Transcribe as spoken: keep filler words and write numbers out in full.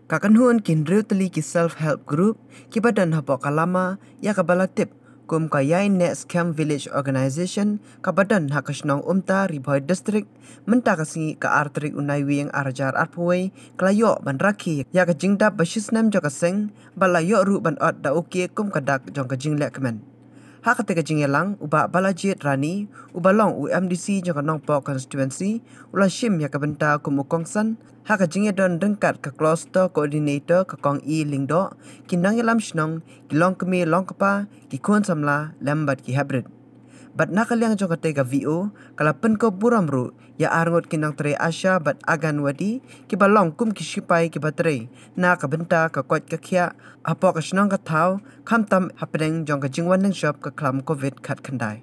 Ka kynhun ki hynriew tylli ki self help group kiba don hapoh ka lama ïa kaba la tip kum ka Ïainehskhem Village Organization kaba don ha ka shnong Umta, Ri Bhoi District, mynta ka sngi ka ar tarik u Naiwieng ar hajar arphew wei ka la ïoh ban rakhe ïa ka jingdap ba shisnem jong ka seng bad la ïoh ruh ban ot da u kiei kum ka dak jong ka jinglehkmen. Ha katei ka jingïalang, u Bah Balajied Rani, uba long u M D C jong ka Nongpoh Constituency, u la shim ïa ka bynta kum u kongsan ha ka jingïadon ryngkat ka Cluster Coordinator, ka Kong E Lyngdoh, ki nongïalam shnong, ki longkmie longkpa, ki khun samla lem bad ki heprit. Bad na ka liang jong katei ka V O ka la pynkup burom ruh ïa arngut ki nongtrei ASHA bad Anganwadi kiba long kum ki sipai kiba trei na ka bynta ka koit ka khiah hapoh ka shnong ka thaw, khamtam hapdeng jong ka jingwan lyngshop ka khlam Covid khatkhyndai.